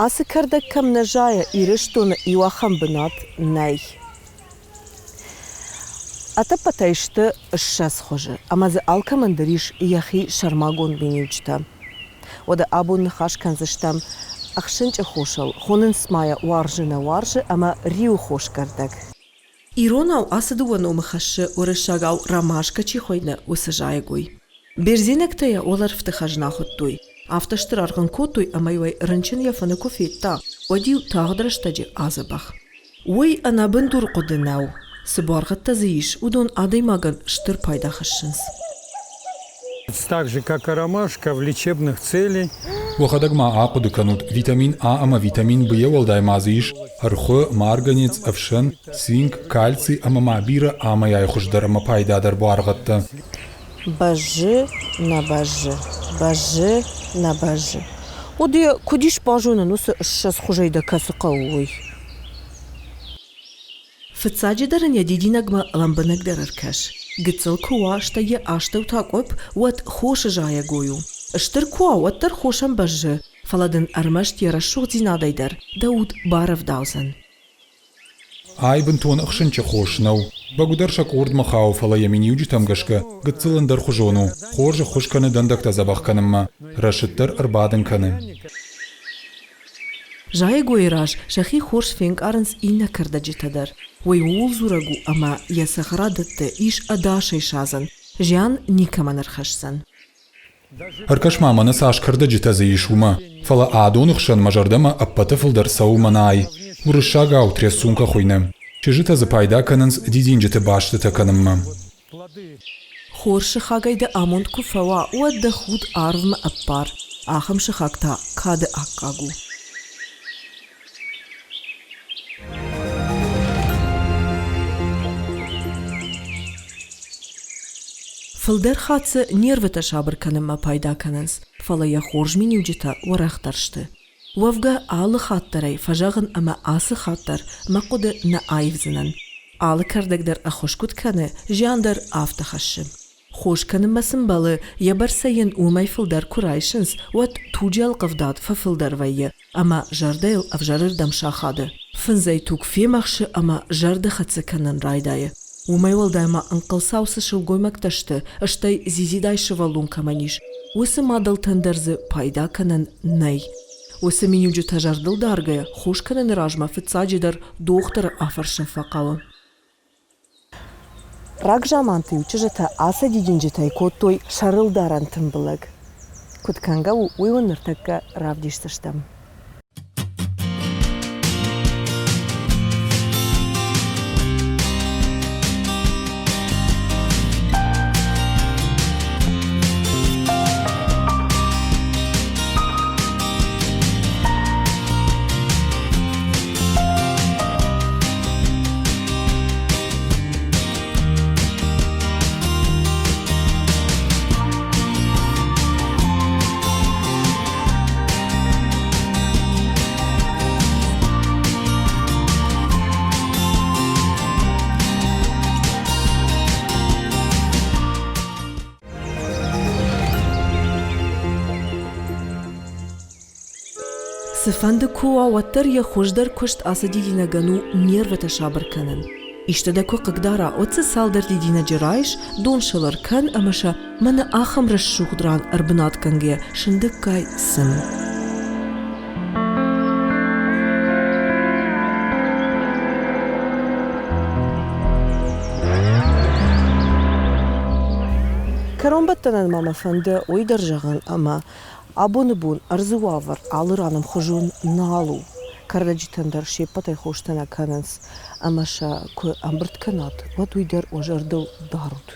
Ацы кӕрдӕг кӕм нӕ зайы, Ирыстоны иу ахӕм бынат нӕй. Ӕтӕппӕтӕй сты 20 хуызы, ӕмӕ дзы алкӕмӕн дӕр ис йӕхи сӕрмагонд миниуджытӕ. Уӕдӕ абон ныхас кӕндзыстӕм ӕхсынчъы хосыл, хонынц ма йӕ уарзы нӕ уарзы ӕмӕ риуы хосгӕрдӕг. Иронау ацы дыууӕ номы хӕссы, уырыссагау ромашкӕ чи хуыйны, уыцы зайӕгой. Бердзенӕгтӕ йӕ уӕлӕрвты хӕзна хуыдтой. Афтӕ стыр аргъ ын кодтой, ӕмӕ-иу ӕй рынчын йӕ фыны куы федта, уӕд-иу тагъд рӕстӕджы адзӕбӕх. Уый ӕнӕбындур хъуыды нӕу. Цы буаргъӕдтӕ дзы ис, уыдон адӕймагӕн стыр пайда хӕссынц. Так же, как и ромашка, в лечебных целей. Уӕхӕдӕг ма ахъуыды кӕнут, витамин А ӕмӕ витамин Б-йӕ уӕлдай ма дзы ис ӕрхуы, марганец, ӕфсӕн, цинк, кальций ӕмӕ ма бирӕ амӕй-ай хуыздӕр ӕмӕ пайдадӕр буаргъӕдтӕ. Бӕззы, нӕ бӕззы, бӕззы, нӕ бӕззы. Уӕд йӕ куыд ис базонӕн, уыцы 20 хуызӕй дӕ кӕцы хъӕуы, уый? Фыццаджыдӕр ын йӕ дидинӕгмӕ лӕмбынӕгдӕр ӕркӕс. Гыццыл куы уа, стӕй йӕ астӕу та къуыпп, уӕд хосы зайӕгой у. Стыр куы уа, уӕддӕр хосӕн бӕззы, фӕлӕ дын ӕрмӕст йӕ рӕсугъддзинадӕй дӕр дӕ уд барӕвдаудзӕн. Ай бынтон ӕхсынчъы хос нӕу. Бӕгуыдӕр сӕ къордмӕ хауы, фӕлӕ йӕ миниуджытӕм гӕсгӕ гыццыл ӕндӕрхуызон у, хорз ӕххуыс кӕны дӕндӕгтӕ дзӕбӕх кӕнынмӕ, рӕсыддӕр ӕрбадын кӕны. Зайӕгойы раз сӕхи хорз фенкъарынц иннӕ кӕрдӕджытӕ дӕр. Уый ууыл дзурӕг у, ӕмӕ йӕ цӕхӕрадӕтты ис ӕдасӕй садзӕн, зиан никӕмӕн ӕрхӕсдзӕн. Ӕркӕс-ма, мӕнӕ цас кӕрдӕджытӕ дзы ис, уымӕ. Фӕлӕ адоны хсӕн мӕ зӕрдӕмӕ ӕппӕты фылдӕр цӕуы мӕнӕй. Уырыссагау трясунка хуыйны. Чызджытӕ дзы пайда кӕнынц дидинджыты бӕстытӕ кӕнынмӕ. Хорз сыхагӕй дӕ амонд куы фӕуа, уӕд дӕ худ арвмӕ ӕппар. Ахӕм сыхаг та кады аккаг у. Фылдӕр хатт дзы нервытӕ сабыр кӕнынмӕ пайда кӕнынц, фӕлӕ йӕ хорз миниуджытӕ уӕрӕхдӕр сты. Уӕвгӕ, алы хатт дӕр ӕй фӕзӕгъын ӕмӕ ацы хатт дӕр мӕ хъуыды нӕ аивдзынӕн. Алы кӕрдӕг дӕр ӕххуыс куыд кӕны, зиан дӕр афтӕ хӕссы. Хос кӕнынмӕ цы мбӕлы, йӕ бӕрцӕй йын уымӕй фылдӕр куы райсынц, уӕд туджы ӕлхъывдад фӕфылдӕр вӕййы ӕмӕ зӕрдӕйыл ӕвзӕрырдӕм сахады. Фындзӕй туг фемӕхсы ӕмӕ зӕрдӕ хӕццӕ кӕнын райдайы. Уымӕй уӕлдай ма ӕнхъӕлцау цы сылгоймӕгтӕ сты, стӕй дзидзидай сывӕллон кӕмӕн ис, уыцы мадӕлтӕн дӕр дзы пайда кӕнӕн нӕй. Уыцы миниуджытӕ зӕрдыл даргӕйӕ, хос кӕныны размӕ фыццаджыдӕр дохтыры афӕрсын фӕхъӕуы. Рагзаманты-иу чызджытӕ ацы дидинджытӕй кодтой сӕрылдарӕн тымбылӕг. Куыд кӕнгӕ у, уый уын ныртӕккӕ равдисдзыстӕм. Цыфӕнды куы уа, уӕддӕр йӕ хуыздӕр куыст ацы дидинӕгӕн у нервытӕ сабыр кӕнын. Исты дӕ куы хъыгдара, уӕд дзы цалдӕр дидинӕджы райс, дон сыл ӕркӕн ӕмӕ сӕ мӕнӕ ахӕм рӕсугъд ран ӕрбынатгӕнгӕйӕ сындӕггай цым. Кӕронбӕттӕнӕн ма мӕ фӕнды уый дӕр зӕгъын, ӕмӕ Абоны бон ӕрдзы уавӕр алы ран ӕмхуызон нал у. Кӕрдӕджытӕн дӕр се ппӕтӕй хостӕ нӕ кӕнынц, ӕмӕ сӕ куы ӕмбырд кӕнат, уӕд уый дӕр уӕ зӕрдыл дарут.